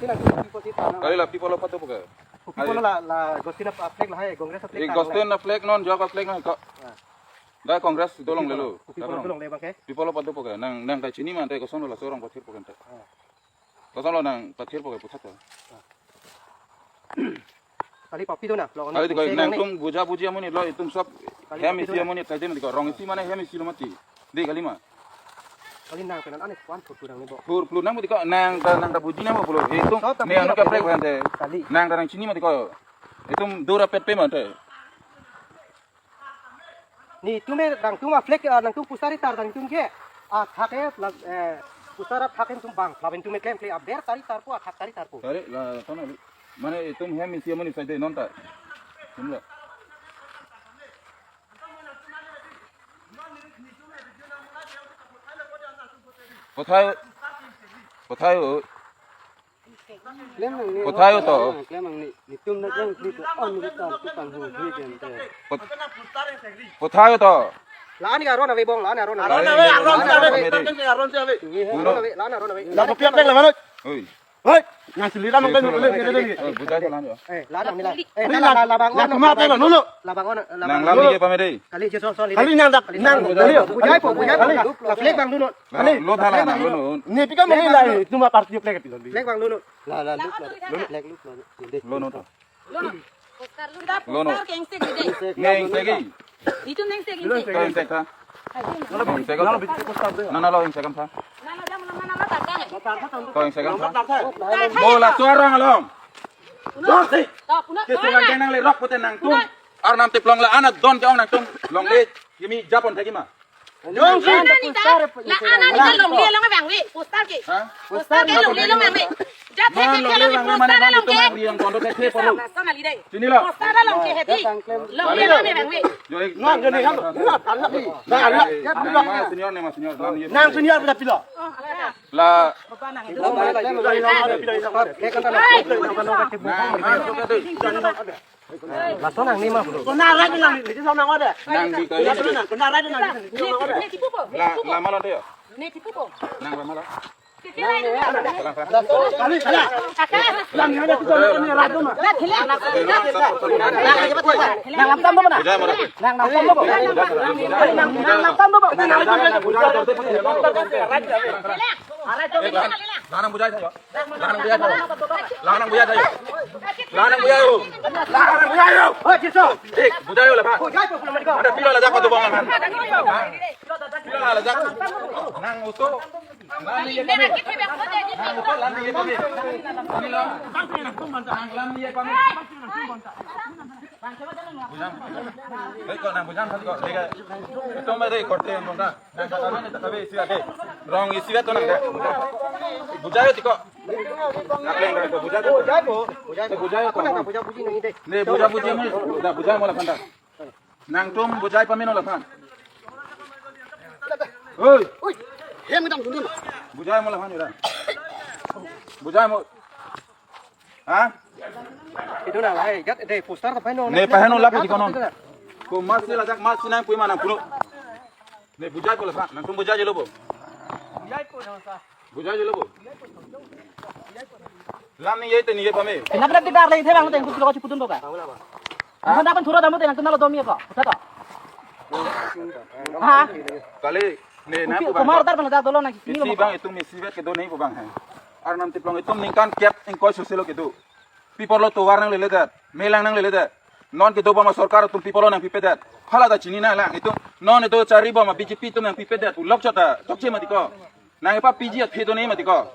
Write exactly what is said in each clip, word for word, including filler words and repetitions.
Sila tu people si tana. Kali la people apa tu bukan? People la la Gostin a flag lahai, Congress a flag. Eh, tang Gostin a flag non, jok a flag non ko. Ah. Da Congress dolonglelo. People dolong le bang ke. People apa tu bukan? Nang nang ta chinima te kosonlo laso orang pathir bukan te. Ah. Kosonlo nang pathir bukan puthot. Kali papi do na, lo. Kali tiko nangtum buja buji amonit lo, itum sob. Kali hem papi isi do na. Amonit saja tiko, rong isi mane hem isi lo mati. Di kali ma. Kali nang penan ane kwan photo nang ni bo. Pur pur nang tiko nang ta nang ta buji nang bo pulo. Itum sob ta ne buji anu apa kaprek ni? Bhante. Kali. Nang ta nang chinima tiko. Itum dura pet pe mante. Netum me nangtum a flag, ah, nangtum poster ri tar nangtum ke. Ah, thak e, la, eh, poster a thak e tum bang, lapen tum me klem kle aber tari tarpo, ah, thak tari tarpo. Tari la sana li. Mane itum hem isi amonit saja non ta. Tum la. Pothai. Pothai o. Klem nang ni. Pothai o to. Klem nang ni. Netum na jang kli ko on ni ta tu pang hu hu jen te. Pot-, pothai o to. La ni aron ave bong, la ni aron ave. Aron ave, aron ave, aron ave. Aron ave, la ni aron ave. La papi apa la mano? Oi. Hei, nang sili ram kan le le le. Oi, buja jalan yo. Eh, la nang ni la. Eh, la la la bang. La kuma te lo no no. La bang on, la bang. Nang lam ni ke pamede. Kali je so so li. Kali nang dak nang. Kali buja po, buja po. La flag bang dulu. Kali. Lo thala nang lo. Ne pika mene la, tuma party flag pilo. Flag bang dulu. La la lu la. Flag lu la. Lo no to. Lo no. Poster lu da. Lo no. Poster keng se gede. Neng segi. Itu neng se gede. Keng se tha. Neng se ko. Nana lo neng se kam tha. Nana jam nana nana tak tang. Keng se kam tha. Mo la suara ngalong. Uno. To, uno. Ke sunan nang le rok pote nangtum. Arnam teplong la ana don ke ong nangtum. Long le. Kimi Japon thagi ma. Long si. La ana ni ta, la ana ni ta longle long abang we, poster ke. Ha? Poster ke longle long abang we. Jat he ke longle long, poster long ke. Ri yang kondo ke polo. Sana li dai. Sini lo. Poster long ke hedi. Longle long abang we. Jo ek. Ngan jani ham. Ngan anak ni. Ngan anak. Senior ni mas senior. Nang senior pila pila. La. Lason nang ni ma pulo. Kona rai nang ni, ni sama ngode. Nang di kali. Kona rai nang ni, ni sama ngode. Ne tipu po. La, lama lo deh. Ne tipu po. Nang lama lo. Kali, kali. Nang ni ada tu sama ni rai tu ma. Nang lam tam tu mana? Bujai mara. Nang lam tam tu. Nang lam tam tu. Nang bujai tha. Lanang bujai tha. Lanang bujai tha. Lanang bujai tha. Lanang bujai tha. Lanang bujai tha. Hoi, Jisu. Eh, bujai tha la, Pak. Bujai tha, bujai tha. Ada pilo la jak patu bang kan? Pilo la jak. Nang utu. Nang utu, nang utu. Pilo. Nang lam ye pami. Bujang. Hei, kok nang bujang kan kok. Dega. Itu mah deh korte yang bongkar. Nang kata-kata tapi isi ade. Rong isi ade nang deh. Bujang itu kok. Apa yang kata bujang itu? Bujang itu. Bujang itu. Bujang itu. Apa nang bujang bujang ini deh? Nih, bujang bujang ini. Udah bujang mau lakukan dah. Nangtum bujai pamino lakukan. Hei. Oi. Hem dam dulu. Bujai mau lakukan udah. Bujai mau. Ha? Itu na lahai, jat deh poster ta paheno. Ne paheno lap di konon. Ko mas si lajak mas si nang pui manang puno. Ne bujai ko lajak, nangtum bujai jelo bo. Bujai jelo bo. Lam ni ye te ni ye pame. Kenapa tidak lagi thebang teng kulo chiputun boka? Kenapa pun thura damu teng kenal dom ye ko? Kota ko. Ha? Kali ne na. Kumar tar pang dak dolo na kini. Isi bang itum isi vet kedo ne pu bang hai. Arnam teplong itum ningkan kep ingkoi soselo kedo. People lo tovar nangleledet, melang nangleledet. Non kedo bom asorkar atum people lo nangpipedet. Hala ta chini nanglang itum. Non itum chari bom a B J P atum nangpipedet. Ulok chot ta chokche mati ko. Nang ipa P G athe do ne mati ko.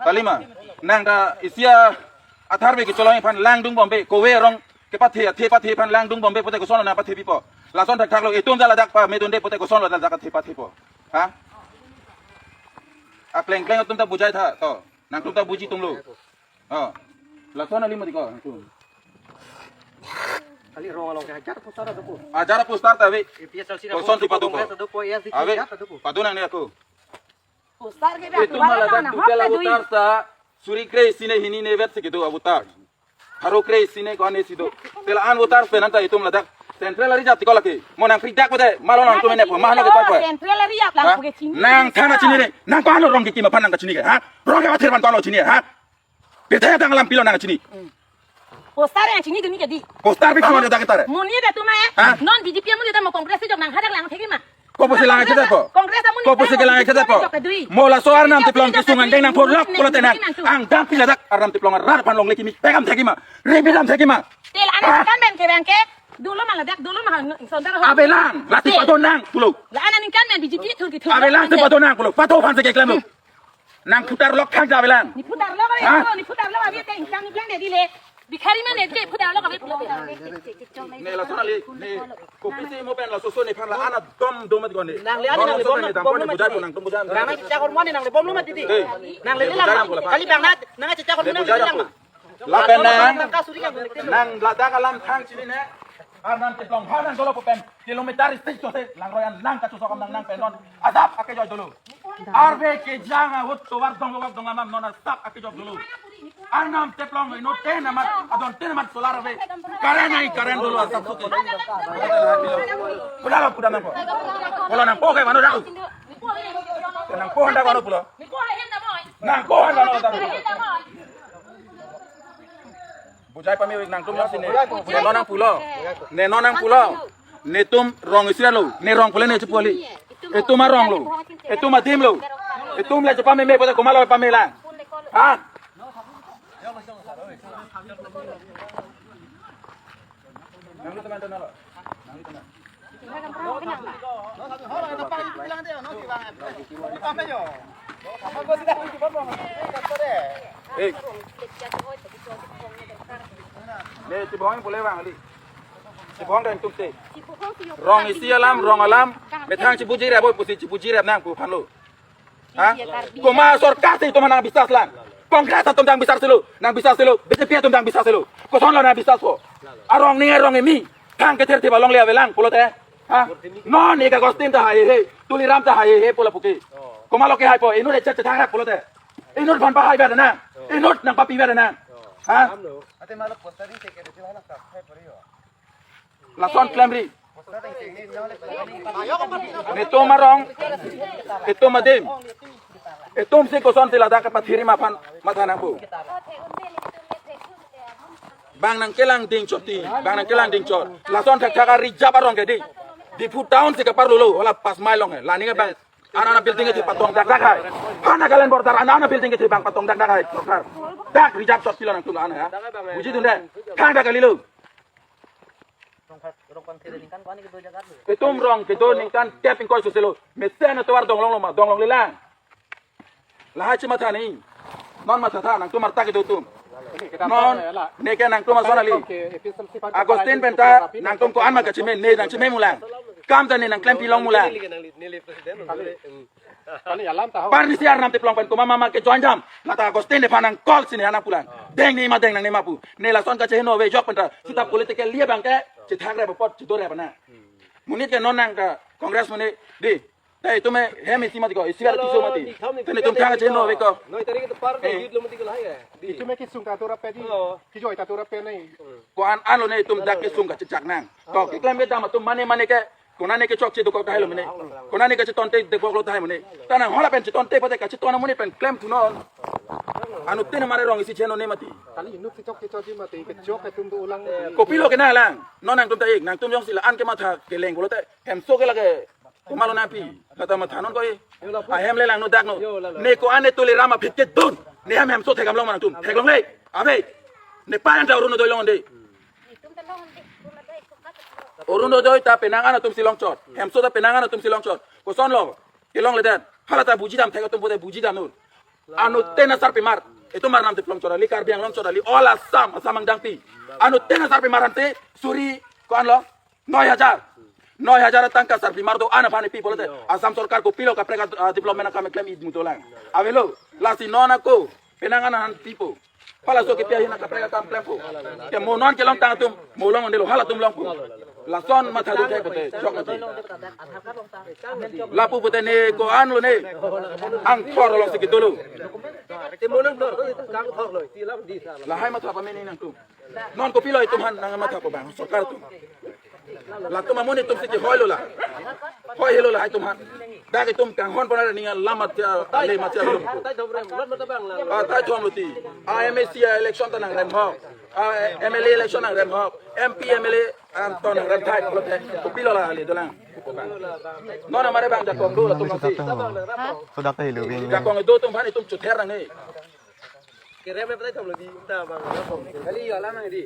Kalima. Nang ta isi a athar be kecholong aphan langdung bombe. Kove arong kepathe athe pathe aphan langdung bombe pote koson lo nangpathe pipo. Lason thakthak lo itum jala dak pamedunde pote koson lo jala dak athe pathepo. Ha? Akleng kleng atum ta bujai tha to. Nangtum ta buji tumlo. Oh. Lason ali mati ko nangtum. Kali rong along ke hajar poster ado po. Hajar poster ta ave. A P H L C koson ado po, tipa do po. Congress ado po, A I C C ado po. Ave. Hajar ado po. Padu nang ne ako. Poster ke itum malah dak tu pela voter sa suri kre isi ne hini ne vet si kedo a voter. Haro kre isi ne ko ane si do. Tela an voter pe nang ta itum ladak. Central area jati ko lake. Mo nang fridak ko de. Malo nangtum ne po. Mahalo ke pa pa. Central area lang. Ha? Nang thana chini ne. Nang pano rong ke kima phan nang ka chini ke. Ha? Rong ke athir ban pano chini ha? Pirthe adang alam pilo nangchini. Poster nangchini duni ke dei. Poster pi kawan dak tare. Monit atum ma. Ha? Non B J P amonit atum mo Congress si jok nang hadak lang thekji ma. Kopusi lang aja po. Congress amonit. Kopusi ke lang aja po. Jok dei. Mo laso Arnam Teplong kesung angdeng nangpholok pulote nang. Angdeng pila dak Arnam Teplong arat aphan longle kimi pekam thekji ma. Rebi dam thekji ma. Tel an kan pen ke bang ke. Dolo ma ladak, dolo ma sondar ho. Avelang, lasi pato nang pulo. La-an aningkan pen B J P thur kithur. Avelang, si pato nang pulo. Pato aphan si keklem lo. Nang putar lok thang avelang. Ne putar lok ave, ha? Ne putar lok ave, te ingkang ingkang dei dei le. Bikhari mane ke putar lok ave pulo. Ne lason kali, ne kopisi mo pen laso so nephan la-an adom dom mat gone. Nangle ani nangle bom, bom lo mat dei. Nang chakor mane nangle bom lo mat dei. Nangle le lang. Kali bang nat, nang chakor mane nangle lang. Lapen nang, nang ladak alam thang chini ne. Arnam Teplong ha nang dolo pu pen kilometer six jose langroi an nang kachusok nang nang pen non asap akejoi dolo. Arve kejang ahut tovar dong lobak dong anam non asap akejoi dolo. Arnam Teplong inut ten amat adon ten amat solar ave. Current ai current dolo asap sote. Kuda lo kuda nangpo. Kuda nangpo ke mano dak. Nangpo handa mano pulo. Nangpo handa mano dak. Bujai pame nangtum nasi ne. Ne non nangpulo. Ne non nangpulo. Netum rong isi lo. Ne rong pule ne chepu kali. Etum arong lo. Etum adim lo. Etum le chepameme pada komat lo pame lang. Ha? Eh. Ne chibong pule bang ali. Chibong dang tum te. Rong isi alam, rong alam. Methang chibuji rep, boy pusi chibuji rep nang pu aphan lo. Ha? Komat sorkar si itum nang bisas lang. Congress atum dang bisas selo, nang bisas selo, B J P atum dang bisas selo. Koson lo nang bisas ko. Arong ni arong imi. Thang kether thiba longle avelang pulote. Ha? Non ik Agustin ta hai he, Tuliram ta hai he pula puke. Komat lo ke hai po, inut echet chetang rak pulote. Inut aphan pahai ba nang. Inut nang papi ba nang. Ha? Ate malo poster ni teke de hai na ka hai pori ho. Lason klemri. Netum arong, etum adim. Etum si koson si ladak kepathiri ma aphan matha nangpo. Bang nangkelang dingchot ti, bang nangkelang dingchot. Lason thakthak a-reserve arong ke dei. Diphu town si kaparlo lo, hala pas mai long he. La ni ke bang ana ana building ke patong dak dak hai. Hana kalen border ana ana building ke bang patong dak dak hai. Dak reserve chot pilo nangtum ana ya. Buji dun dei. Khang dak kali lo. Etum rong kedo ningkan kep ingkoi sose lo. Mesen atovar dong longlo ma, dong longle lang. Lahai chimatha ni. Non matha tha nangtum arta kedo atum. Non neke nangtum ason ali. Agustin penta nangtum ko-an ma kachime, ne nang chime mulang. Kam ta ne nang klempi long mulang. Kani alam ta ho. Parnisi Arnam Teplong pen komat mama ke join jam. Lata Agustin nephan nang call sini anak pulang. Deng ne ma deng nangne ma pu. Ne lason kacheheno ave jok penta. Sita political liya bang ke. Chethak rep apot chedor rep na. Monit ke non nang ke Congress monit dei. Te itum hem isi mati ko, isi bar piso mati. Te netum thang cheheno ave ko. Noi tarik itu par Eh. Yut lo mati ko lahai ya. Di. Itum ke sung ta tura pe dei. Oh. Kijoi ta tura pe nai. Ko-an an lo ne itum dak kesung kachechak nang. To keklem kedam atum mane mane ke. Konane kechokche dokok tahai lo mene. Konane kachetonte dokok lo tahai mene. Ta nang hala pen chetonte pate kacheton amonit pen klemthunon. Anut te na mare rong isi cheno ne mati. Kali inut si chokche chokche mati, kechok atum do ulang. Kopilo ke nang lang. Non nangtum ta ik, nangtum jongsi la-an kematha keleng pulote. Hemso ke lake. Komat lo nangpi. Lata mathanon ko e. Ahem le lang no dak no. Ne ko-an ne Tuliram aphi kedun. Ne hem hemso thekam long ma nangtum. Theklongle. Ave. Ne pa anta Orunodoi longle. Orunodoi ta penang an atum si longchot. Hemso ta penang an atum si longchot. Koson lo. Kelongledet. Hala ta buji dam thek atum pute buji dam non. Anut te na sarpimar. Itum Arnam Teplong chot kali, Karbi Anglong chot kali, all Assam, Assam angdengpi. Anut te na sarpimar ante suri ko-an lo. Noi hajar. Noi hajar tangka sarpimar do-an aphan pipo pulote. Assam sorkar kopilo kaprek a, development akam keklem id mutolang. Avelo. Lasi non ako. Penang an aphan pipo. Hala so kepi ahin kaprek akam klempo. Ke mo non kelongtang atum, mo long ondelo halatum longpo. Lason matha do thek pute, jok mati. Lapu pute ne ko-an lo ne. Angthor lo si kedo lo. Lahai matha pame ne nangtum. Non kopilo itum aphan nang matha po bang, sorkar atum. Latum amonit atum si kehoi lo la. Hoi helo la itum aphan. Dak itum kanghon pon ra ning alam atia, ale atia lo. Ah, tai thom lo ti. Ah, M A C election ta nangrem ho. Ah, M L A election nangrem ho. M P, M L A, ah, to nangrem thai lo te. Kopilo la ale dolang. Non amare bang jakong do latum si. Sodak ta helo bing. Jakong do atum aphan itum chother nangne. Kerem le tai thom lo di ta bang. Kali yo alam nang di.